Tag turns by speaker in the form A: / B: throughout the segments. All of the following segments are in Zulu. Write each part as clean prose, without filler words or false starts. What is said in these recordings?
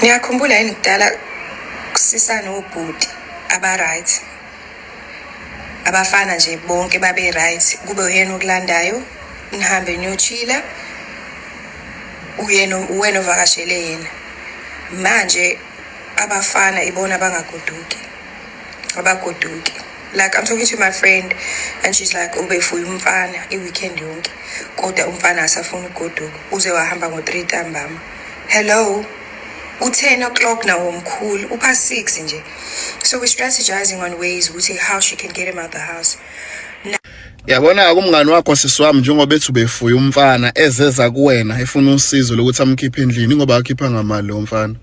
A: Niyakhumbula yini kudala sisanobhuti aba-right, abafana nje bonke babe-right, kube uyena okulandayo nihambe niyochila, uyena uwena ovakashele yena. Manje abafana ibona abangagoduki, abagoduki. Like, I'm talking to my friend and she's like, ubefuye umfana i-weekend yonke, kodwa umfana asafuna ukugoduka, uze wahamba ngo-3 ntambama. Hello, u-10 o'clock nawo mkhulu, upast 6 nje. So we're strategizing on ways ukuthi how she can get him out the house.
B: Yabona umngani wakho, sisi wami, njengoba ethi ubefuye umfana ezeza kuwena efuna usizo lokuthi amkhiphe endlini, ngoba akhipha ngamali lo mfana,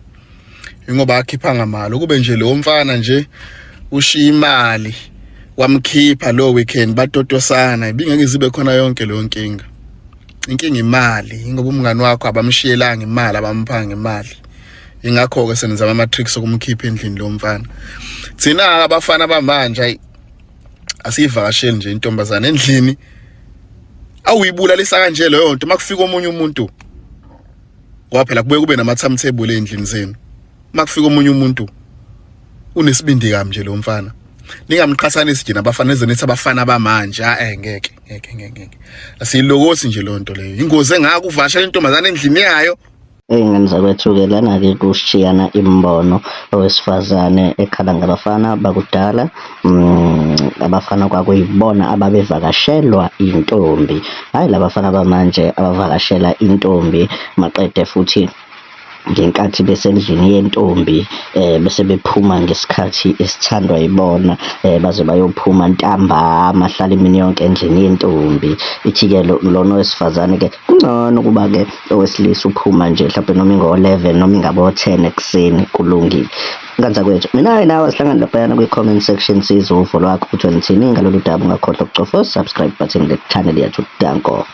B: ingoba akhipha ngamali, kube nje lo mfana nje ushiya imali wamkhipha lo weekend, batotosana, ibingeke zibe khona yonke leyo nkinga. Inkinga imali, ingoba umngani wakho abamshiyelanga imali, abamphanga imali. Ingakho-ke senizama ama-tricks okumkhipha endlini lo mfana. Thina abafana bamanje, ayi, asiyivakasheli nje intombazane endlini, awuyibulalisa kanje leyo nto. Makufika omunye umuntu, ngoba phela kubuye kube nama-timetable ey'ndlini zenu, makufika omunye umuntu unesibindi kami nje lo mfana. Ningamqhathanisi nje nabafana eze nithi abafana bamanje. Ah, ngeke, ngeke, ngeke, ngeke, asiyilokosi nje leyo nto leyo. Ingozi engaka uvakashela intombazane endlini yayo.
C: Ey'ngane zakwethu-ke, lana-ke kushiyana imibono, owesifazane ekhala ngabafana bakudala. Abafana kwakuyibona ababevakashelwa intombi, hhayi labafana bamanje abavakashela intombi maqede futhi ngenkathi besendlini yentombi bese bephuma ngesikhathi esithandwa yibona, baze bayophuma ntambama, hlala imini yonke endlini yentombi. Ithi-ke lona owesifazane-ke kungcono ukuba-ke owesilisa uphuma nje mhlawumbe noma ingo-11 noma ingabo-10 ekuseni, kulungile. Ngane zakwethu, mina nawe sihlangane laphayana kwi-comment section, sizwe uvo lwakho ukuthi wena uthini ngalolu daba. Ungakhohlwa ukucofa subscribe button le channel yethu. Danko.